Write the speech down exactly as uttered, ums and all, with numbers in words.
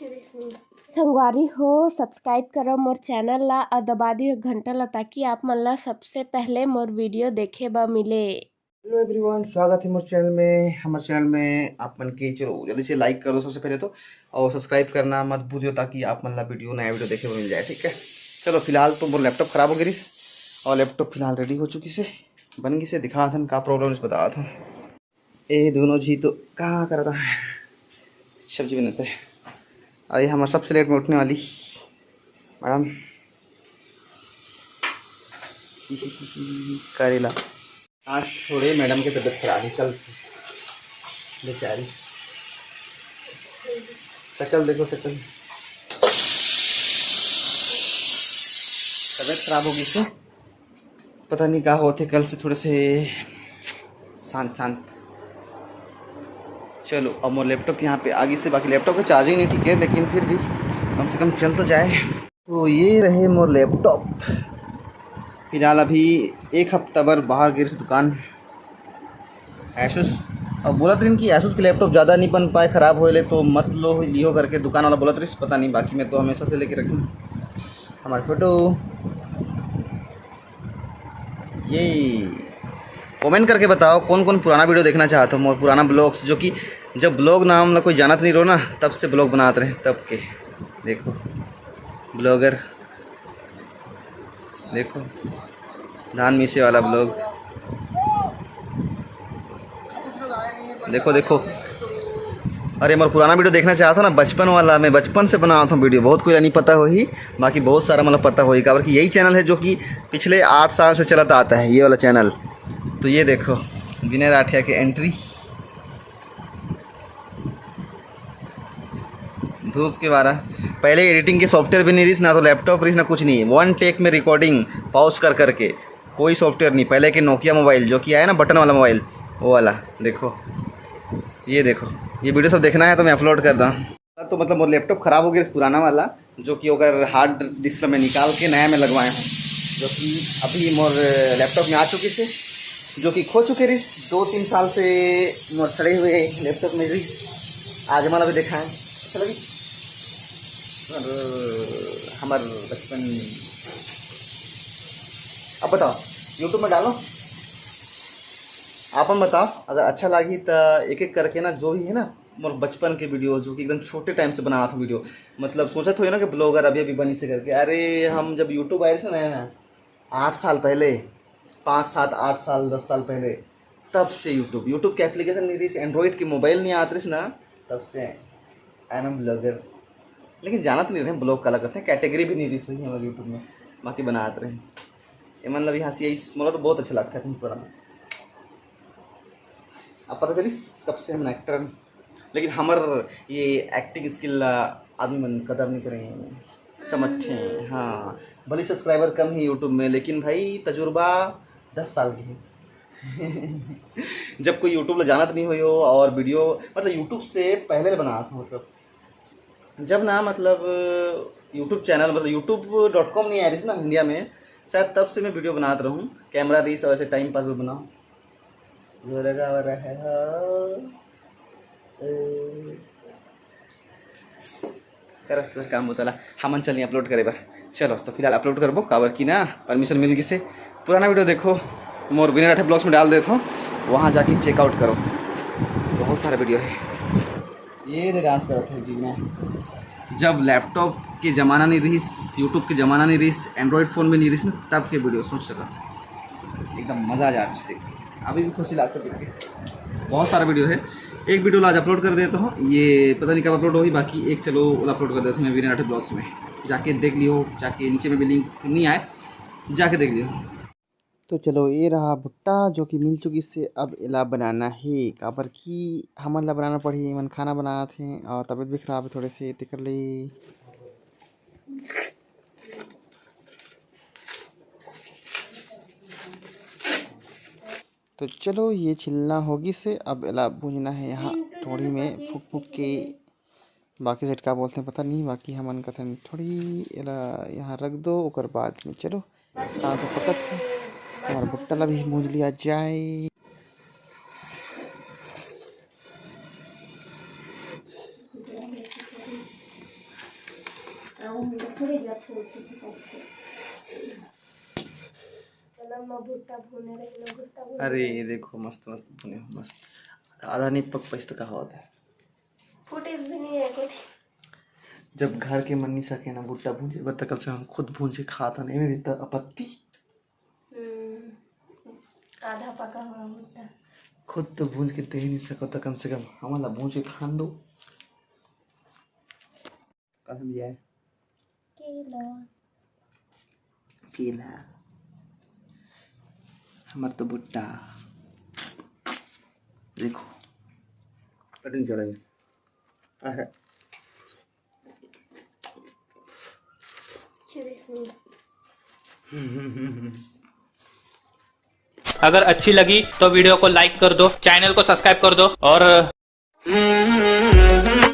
संगवारी हो, subscribe करो मोर channel ला और दबा दियो घंटा ला, ताकि आप मन ला सबसे पहले मोर video देखे बर मिले। Hello everyone, स्वागत है मोर channel में। हमारे channel में आप मन के, चलो जल्दी से like कर दो सबसे पहले तो, और subscribe करना मत भूलियो, ताकि आप मन ला video, नया video देखे बर मिल जाए, ठीक है। चलो, फिलहाल तो मोर laptop खराब हो गई रिस, और laptop फिलहाल ready हो चुकी से, बन गई से। दिखात हन का problem, बतात हन। ए दोनों जी तो का करता है, सब्जी बनाते हैं। और ये हमारे सबसे late में उठने वाली madam करेला। आज थोड़े madam की तबीयत खराब है, कल से बेचारी, शकल देखो, शकल, तबीयत खराब हो गई से, पता नहीं का होते, कल से थोड़े से शांत शांत। चलो, अब मोर laptop यहाँ पे आगे से, बाकी laptop का charging नहीं ठीक है, लेकिन फिर भी कम से कम चल तो जाए। तो ये रहे मोर laptop। फिलहाल अभी एक हफ्ता बर बाहर गिर से दुकान। Asus, अब बोलत रहिन कि Asus के laptop ज़्यादा नहीं बन पाए, खराब होए ले, तो मत लो, लिहो करके दुकान वाला बोलत रहिस, पता नहीं, बाकी मैं तो हमेशा से लेके रखी हमारे फोटो। ये comment करके बताओ कौन कौन पुराना video देखना चाहते हो, मोर पुराना vlogs, जो कि जब vlog नाम ला कोई जानत नहीं रहो ना, तब से vlog बनात रहे, तब के। देखो vlogger, देखो धान मीसे वाला vlog। देखो, देखो, अरे, मोर पुराना video देखना चाहत हो ना, बचपन वाला, मैं बचपन से बनावत हूँ video, बहुत कोई नहीं पता होही, बाकी बहुत सारा मतलब पता होही, काबर कि यही channel है जो कि पिछले आठ साल से चलत आता है, ये वाला channel। तो ये देखो, विनय राठिया के entry, धूप के बारा। पहले editing के software भी नहीं रहिस, ना तो laptop रहिस, ना कुछ नहीं, one take में recording pause कर करके, कोई software नहीं। पहले के Nokia mobile जो कि आया ना, button वाला mobile, वो वाला। देखो, ये देखो, ये video सब देखना है तो मैं upload कर दूँ। तो मतलब मोर laptop खराब हो गया पुराना वाला, जो कि ओकर hard disk में निकाल के नया में लगवाए हूँ, जो कि अभी मोर laptop में आ चुकी से, जो कि खो चुके रही दो तीन साल से। मोर सड़े हुए laptop में रही, आज मन अभी देखा है, अच्छा लगी। और हमार बचपन, अब बताओ, YouTube में डालो, आप हम बताओ, अगर अच्छा लगी तो एक एक करके ना, जो भी है ना मोर बचपन के video, जो कि एकदम छोटे time से बनावत हूँ video, मतलब सोचत हो ना कि vlogger अभी अभी बनी से करके। अरे, हम जब YouTube आए रहे ना, आठ साल पहले, पाँच सात आठ साल, दस साल पहले, तब से YouTube, YouTube के application नहीं रही, Android के mobile नहीं आत रही ना, तब से I am vlogger। लेकिन जानत नहीं रहे vlog काला कहते हैं, category भी नहीं रही सही हमारे YouTube में, बाकी बनात रहे। ये मतलब यहाँ से यही, मोला तो बहुत अच्छा लगता है तुम पर। अब पता चली कब से हम actor, लेकिन हमर ये acting skill ला आदमी मन कदर नहीं करें, समझे? हाँ, भले subscriber कम है YouTube में, लेकिन भाई तजुर्बा दस साल की है। जब कोई YouTube ला जानत नहीं हो और video, मतलब YouTube से पहले ले बनात हूँ, मतलब जब ना, मतलब YouTube channel, मतलब youtube dot com नहीं आ रही ना इंडिया में, शायद तब से मैं video बनात रहूँ, camera रही सब ऐसे time pass भी बनाओ। गोरा गावा रहे हो। ए। कर, कर काम होता ला, हमन चलिए upload करे बर। चलो, तो फिलहाल upload करबो, काबर कि ना permission मिल गिसे। पुराना video देखो, मोर विनय राठे vlogs में डाल देत हो, वहाँ जाके check out करो, बहुत सारा video है। ये दे dance करत है जी में। जब laptop के ज़माना नहीं रहिस, YouTube के ज़माना नहीं रहिस, Android phone में नहीं रहिस ना, तब के video सोच सकत है, एकदम मज़ा आ जात देख के। अभी भी खुशी लागत देख के। बहुत सारा video है, एक video ला आज upload कर देता हूँ, ये पता नहीं कब upload होगी, बाकी एक चलो upload कर देता हूँ मैं विनय राठे vlogs में, जाके देख लियो, जाके नीचे में भी link नहीं आए, जाके देख लियो। तो चलो, ये रहा भुट्टा, जो कि मिल चुकी से। अब एला बनाना हे, काबर कि हमन ला बनाना पड़ही, एमन खाना बनात हे और तबीयत भी खराब है थोड़े से, तेकर ले। तो चलो, ये छिलना होगी से, अब एला भूंजना है यहाँ थोड़ी में फूक फूक के। बाकी side का बोलते हैं पता नहीं, बाकी हमन कथन थोड़ी एला यहाँ रख दो, ओकर बाद में चलो काम तो पकत है। हमारा भुट्टा ला भी भूंज लिया जाए। पूरे जब से उठी थी तब से। कलम में भुट्टा भुने रहे, लोग भुट्टा भुने अरे, रहे। ये देखो, मस्त मस्त भुने हो, मस्त। आधा नहीं पक पाइस तो का होता है? फुटेज भी नहीं है कुछ। जब घर के मन नहीं सके ना भुट्टा भूंजे बर, त कम से कम खुद भूंजे खात हन, एमे भी त आपत्ति। हम्म, आधा पका हुआ भुट्टा। खुद तो भूंज के दे ही नहीं सको, त कम से कम हमन ला भूंज के खान दो। का समझे? केला। केला। हमर तो भुट्टा। देखो। कटिंग चढ़ाई। आहे। Seriously। अगर अच्छी लगी तो वीडियो को लाइक कर दो, चैनल को सब्सक्राइब कर दो और